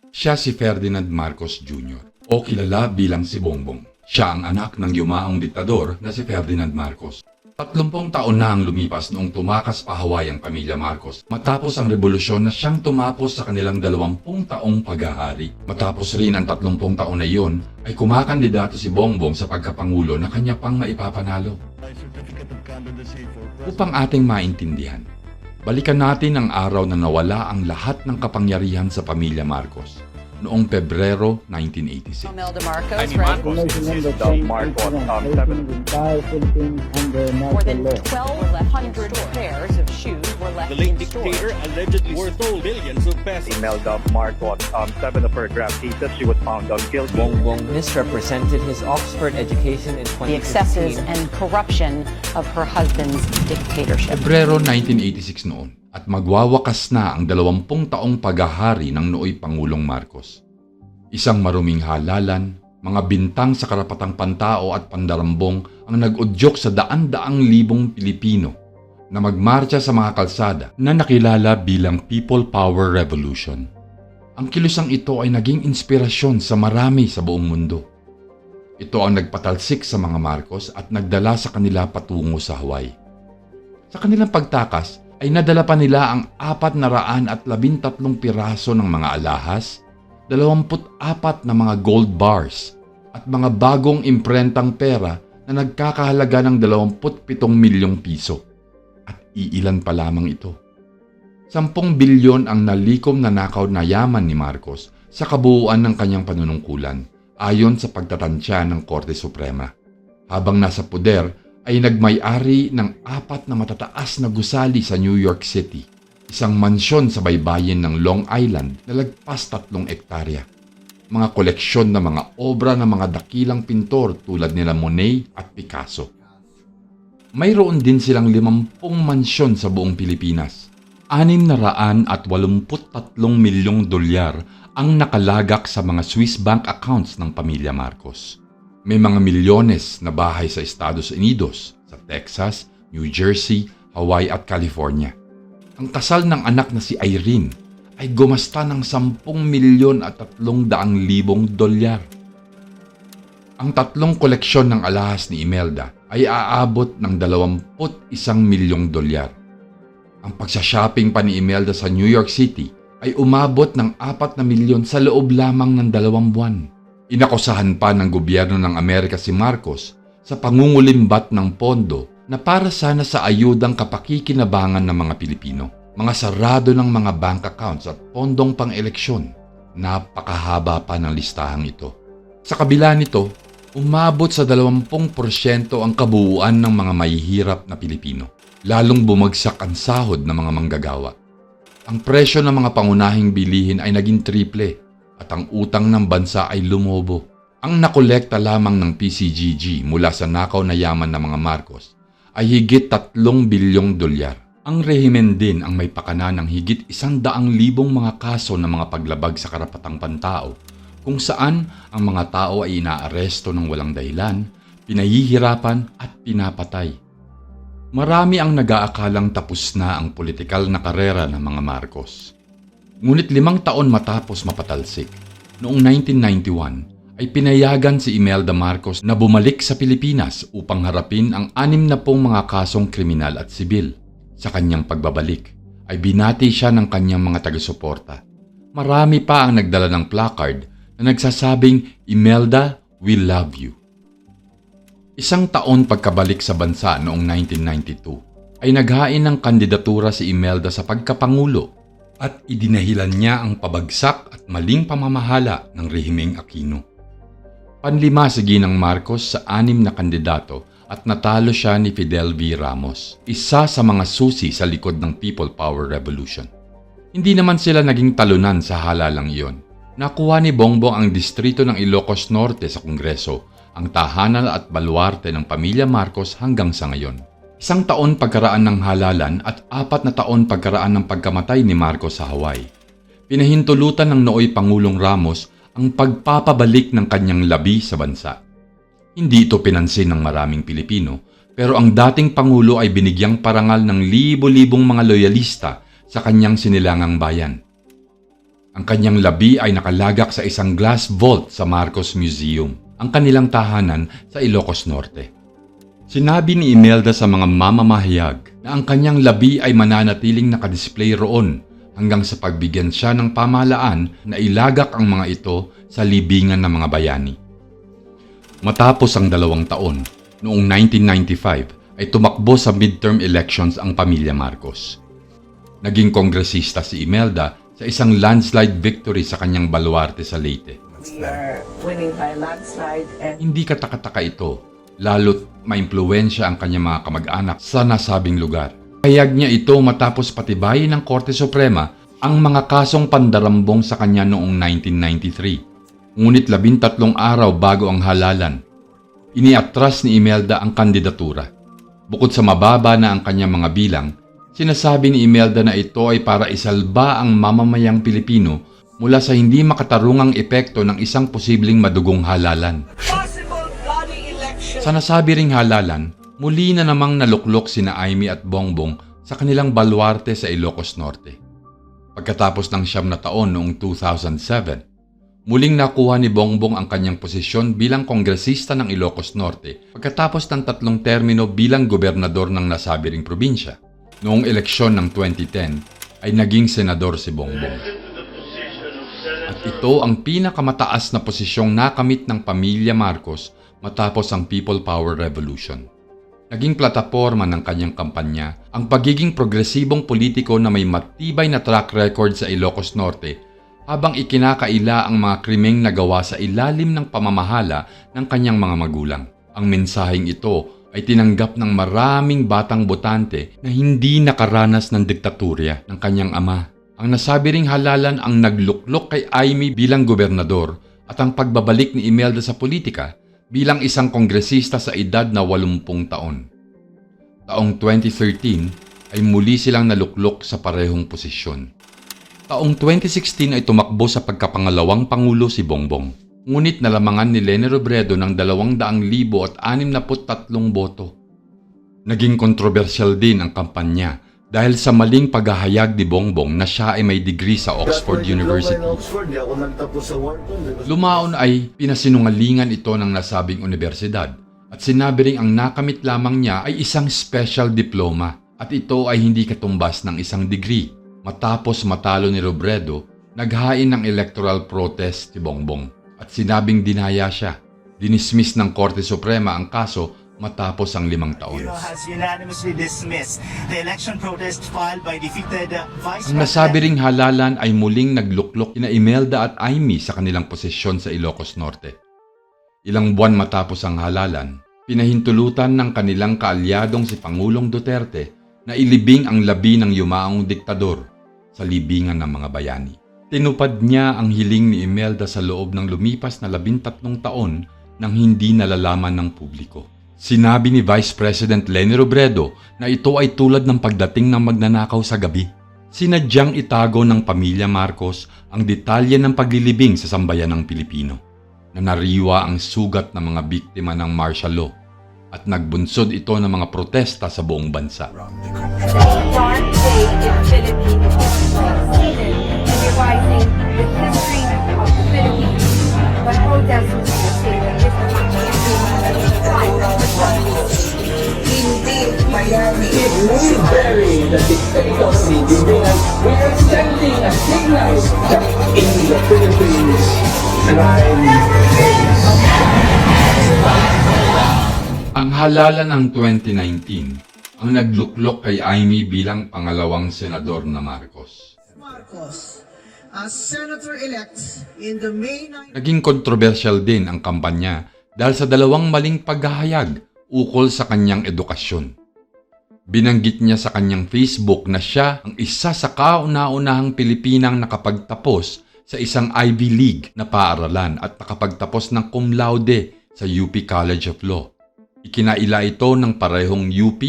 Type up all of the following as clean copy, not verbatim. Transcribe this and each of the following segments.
Siya si Ferdinand Marcos Jr. o kilala bilang si Bongbong. Siya ang anak ng yumaong diktador na si Ferdinand Marcos. 30 taon na ang lumipas noong tumakas pahaway ang pamilya Marcos matapos ang revolusyon na siyang tumapos sa kanilang 20 taong paghahari. Matapos rin ang 30 taon na iyon ay kumakandidato si Bongbong sa pagkapangulo na kanya pang maipapanalo. Upang ating maintindihan, balikan natin ang araw na nawala ang lahat ng kapangyarihan sa pamilya Marcos noong Pebrero 1986. Imelda Marcos, Jaime right? Marcos, this is the Marcos, More than 1,200 pairs of shoes were left The late in stores. dictator allegedly stole millions of pesos. Imelda Marcos. 7 of her grab cases, she was found guilty. Bongbong misrepresented his Oxford education in The excesses 2016. and corruption of her husband's dictatorship. Pebrero 1986 noon at magwawakas na ang 20 taong paghahari ng nooy Pangulong Marcos. Isang maruming halalan, mga bintang sa karapatang pantao at pandarambong ang nag-udyok sa daan-daang libong Pilipino na magmarcha sa mga kalsada na nakilala bilang People Power Revolution. Ang kilusang ito ay naging inspirasyon sa marami sa buong mundo. Ito ang nagpatalsik sa mga Marcos at nagdala sa kanila patungo sa Hawaii. Sa kanilang pagtakas ay nadala pa nila ang 413 piraso ng mga alahas, 24 na mga gold bars at mga bagong imprentang pera na nagkakahalaga ng 27 milyong piso. At iilan pa lamang ito. 10 bilyon ang nalikom na nakaw na yaman ni Marcos sa kabuuan ng kanyang panunungkulan ayon sa pagtatansya ng Korte Suprema. Habang nasa poder, ay nagmay-ari ng 4 na matataas na gusali sa New York City, isang mansyon sa baybayin ng Long Island na lagpas 3 ektarya, mga koleksyon ng mga obra ng mga dakilang pintor tulad nila Monet at Picasso. Mayroon din silang 50 mansyon sa buong Pilipinas. 683 milyong dolyar ang nakalagak sa mga Swiss bank accounts ng pamilya Marcos. May mga milyones na bahay sa Estados Unidos, sa Texas, New Jersey, Hawaii at California. Ang kasal ng anak na si Irene ay gumasta ng 10 milyon at 300,000 dolyar. Ang 3 koleksyon ng alahas ni Imelda ay aabot ng 21 milyong dolyar. Ang pagsashopping pa ni Imelda sa New York City ay umabot ng 4 na milyon sa loob lamang ng 2 buwan. Inakusahan pa ng gobyerno ng Amerika si Marcos sa pangungulimbat ng pondo na para sana sa ayudang kapakikinabangan ng mga Pilipino. Mga sarado ng mga bank accounts at pondong pang-eleksyon. Napakahaba pa ng listahang ito. Sa kabila nito, umabot sa 20% ang kabuuan ng mga mahihirap na Pilipino. Lalong bumagsak ang sahod ng mga manggagawa. Ang presyo ng mga pangunahing bilihin ay naging triple at ang utang ng bansa ay lumobo. Ang nakolekta lamang ng PCGG mula sa nakaw na yaman ng mga Marcos ay higit 3 bilyong dolyar. Ang rehimen din ang may pakana ng higit 100,000 mga kaso ng mga paglabag sa karapatang pantao kung saan ang mga tao ay inaaresto ng walang dahilan, pinahihirapan at pinapatay. Marami ang nag-aakalang tapos na ang politikal na karera ng mga Marcos. Ngunit 5 taon matapos mapatalsik, noong 1991 ay pinayagan si Imelda Marcos na bumalik sa Pilipinas upang harapin ang 60 mga kasong kriminal at sibil. Sa kanyang pagbabalik ay binati siya ng kanyang mga taga-suporta. Marami pa ang nagdala ng placard na nagsasabing, "Imelda, we love you." 1 taon pagkabalik sa bansa noong 1992 ay naghain ng kandidatura si Imelda sa pagkapangulo at idinahilan niya ang pabagsak at maling pamamahala ng rehimeng Aquino. Panlima si Ginang Marcos sa 6 na kandidato at natalo siya ni Fidel V. Ramos, isa sa mga susi sa likod ng People Power Revolution. Hindi naman sila naging talunan sa halalang iyon. Nakuha ni Bongbong ang distrito ng Ilocos Norte sa Kongreso, ang tahanan at baluarte ng pamilya Marcos hanggang sa ngayon. 1 taon pagkaraan ng halalan at 4 na taon pagkaraan ng pagkamatay ni Marcos sa Hawaii. Pinahintulutan ng nooy Pangulong Ramos ang pagpapabalik ng kanyang labi sa bansa. Hindi ito pinansin ng maraming Pilipino, pero ang dating Pangulo ay binigyang parangal ng libo-libong mga loyalista sa kanyang sinilangang bayan. Ang kanyang labi ay nakalagak sa isang glass vault sa Marcos Museum, ang kanilang tahanan sa Ilocos Norte. Sinabi ni Imelda sa mga mamamahayag na ang kanyang labi ay mananatiling nakadisplay roon hanggang sa pagbigyan siya ng pamahalaan na ilagak ang mga ito sa libingan ng mga bayani. Matapos ang 2 taon, noong 1995 ay tumakbo sa midterm elections ang pamilya Marcos. Naging kongresista si Imelda sa isang landslide victory sa kanyang baluarte sa Leyte. We are winning by landslide and Hindi katakataka ito, lalo't maimpluwensya ang kanyang mga kamag-anak sa nasabing lugar. Hayag niya ito matapos patibayin ng Korte Suprema ang mga kasong pandarambong sa kanya noong 1993. Ngunit 13 araw bago ang halalan, iniatras ni Imelda ang kandidatura. Bukod sa mababa na ang kanyang mga bilang, sinasabi ni Imelda na ito ay para isalba ang mamamayang Pilipino mula sa hindi makatarungang epekto ng isang posibleng madugong halalan. Sa nasabi ring halalan, muli na namang naluklok sina Aimee at Bongbong sa kanilang baluarte sa Ilocos Norte. Pagkatapos ng 9 na taon noong 2007, muling nakuha ni Bongbong ang kanyang posisyon bilang kongresista ng Ilocos Norte pagkatapos ng 3 termino bilang gobernador ng nasabi ring probinsya. Noong eleksyon ng 2010 ay naging senador si Bongbong. At ito ang pinakamataas na posisyong nakamit ng pamilya Marcos matapos ang People Power Revolution. Naging plataporma ng kanyang kampanya ang pagiging progresibong politiko na may matibay na track record sa Ilocos Norte habang ikinakaila ang mga krimeng nagawa sa ilalim ng pamamahala ng kanyang mga magulang. Ang mensaheng ito ay tinanggap ng maraming batang botante na hindi nakaranas ng diktatorya ng kanyang ama. Ang nasabi ring halalan ang nagluklok kay Aimee bilang gobernador at ang pagbabalik ni Imelda sa politika bilang isang kongresista sa edad na 80 taon. Taong 2013 ay muli silang naluklok sa parehong posisyon. Taong 2016 ay tumakbo sa pagkapangalawang pangulo si Bongbong. Ngunit nalamangan ni Leni Robredo ng 200,063 boto. Naging kontrobersyal din ang kampanya dahil sa maling paghahayag ni Bongbong na siya ay may degree sa Oxford University. Lumaon ay pinasinungalingan ito ng nasabing universidad at sinabi ring ang nakamit lamang niya ay isang special diploma at ito ay hindi katumbas ng isang degree. Matapos matalo ni Robredo, naghain ng electoral protest si Bongbong at sinabing dinaya siya. Dinismiss ng Korte Suprema ang kaso matapos ang 5 taon. Has unanimously dismissed the election protest filed by defeated Vice Ang nasabi ring halalan ay muling nagluklok kina Imelda at Aimee sa kanilang posisyon sa Ilocos Norte. Ilang buwan matapos ang halalan, pinahintulutan ng kanilang kaalyadong si Pangulong Duterte na ilibing ang labi ng yumaong diktador sa libingan ng mga bayani. Tinupad niya ang hiling ni Imelda sa loob ng lumipas na 13 taon nang hindi nalalaman ng publiko. Sinabi ni Vice President Leni Robredo na ito ay tulad ng pagdating ng magnanakaw sa gabi. Sinadyang itago ng pamilya Marcos ang detalye ng paglilibing sa sambayan ng Pilipino. Nanariwa ang sugat ng mga biktima ng martial law at nagbunsod ito ng mga protesta sa buong bansa. Dark day in Philippine history, revising the history of the Philippines. But protesters will say that this is not the hindi Miami. We bury the dictatorship. We are sending a signal that in the Philippines, crime Ang halalan ng 2019 ang nagluklok kay Aimee bilang pangalawang senador na Marcos. Marcos as senator-elect in the May 9. Naging kontrobersyal din ang kampanya dahil sa 2 maling paghahayag ukol sa kanyang edukasyon. Binanggit niya sa kanyang Facebook na siya ang isa sa kauna-unahang Pilipinang nakapagtapos sa isang Ivy League na paaralan at nakapagtapos ng cum laude sa UP College of Law. Ikinaila ito ng parehong UP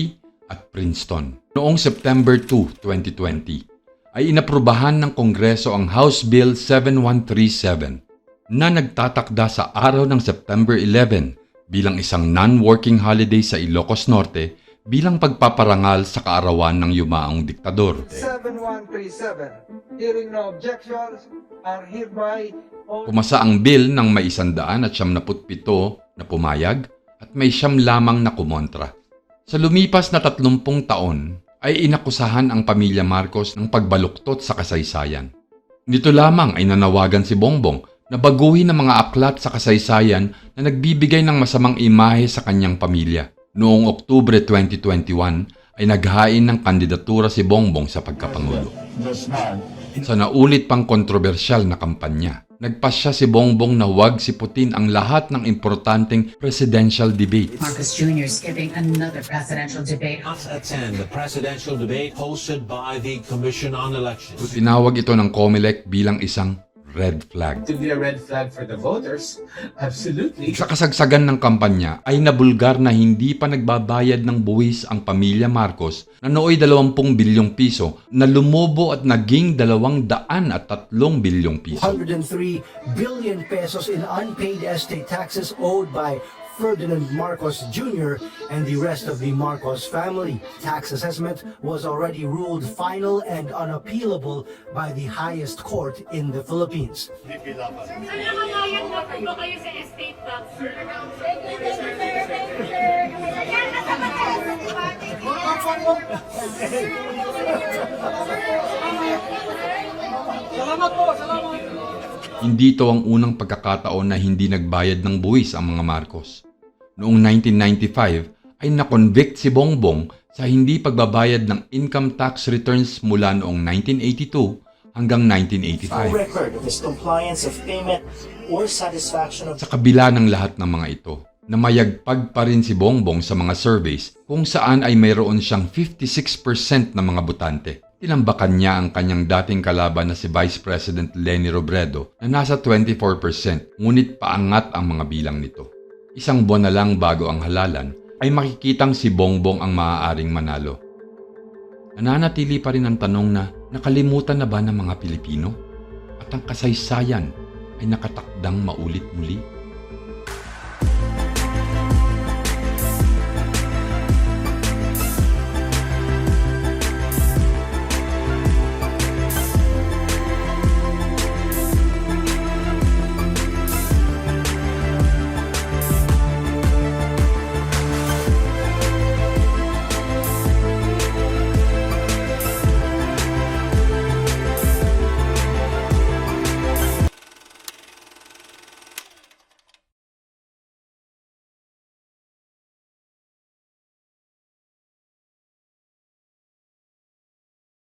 at Princeton. Noong September 2, 2020, ay inaprubahan ng Kongreso ang House Bill 7137 na nagtatakda sa araw ng September 11 bilang isang non-working holiday sa Ilocos Norte bilang pagpaparangal sa kaarawan ng yumaong diktador. 7137. Hearing no objections are hereby Pumasa ang bill ng may 177 na pumayag at may 9 lamang na kumontra. Sa lumipas na 30 taon ay inakusahan ang pamilya Marcos ng pagbaluktot sa kasaysayan. Nito lamang ay nanawagan si Bongbong na baguhin ang mga aklat sa kasaysayan na nagbibigay ng masamang imahe sa kanyang pamilya. Noong Oktubre 2021 ay naghain ng kandidatura si Bongbong sa pagkapangulo. Sa naulit pang kontrobersyal na kampanya, nagpasya si Bongbong na huwag siputin ang lahat ng importanteng presidential debate. Marcos Jr. skipping another presidential debate. Not attend the presidential debate hosted by the Commission on Elections. Tinawag ito ng COMELEC bilang isang red flag. to be a red flag for the voters. Absolutely. Sa kasagsagan ng kampanya ay nabulgar na hindi pa nagbabayad ng buwis ang pamilya Marcos na nooy 20 bilyong piso na lumobo at naging 203 bilyong piso. 103 billion pesos in unpaid estate taxes owed by Ferdinand Marcos Jr. and the rest of the Marcos family. Tax assessment was already ruled final and unappealable by the highest court in the Philippines. Nakakayag na po ba kayo sa estate tax? Hindi ito ang unang pagkakataon na hindi nagbayad ng buwis ang mga Marcos. Noong 1995 ay nakonvict si Bongbong sa hindi pagbabayad ng income tax returns mula noong 1982 hanggang 1985. Record of his compliance of payment or satisfaction of Sa kabila ng lahat ng mga ito, namayagpag pa rin si Bongbong sa mga surveys kung saan ay mayroon siyang 56% ng mga botante. Tinambakan niya ang kanyang dating kalaban na si Vice President Leni Robredo na nasa 24%, ngunit paangat ang mga bilang nito. Isang buwan na lang bago ang halalan, ay makikitang si Bongbong ang maaaring manalo. Nananatili pa rin ang tanong na nakalimutan na ba ng mga Pilipino? At ang kasaysayan ay nakatakdang maulit muli?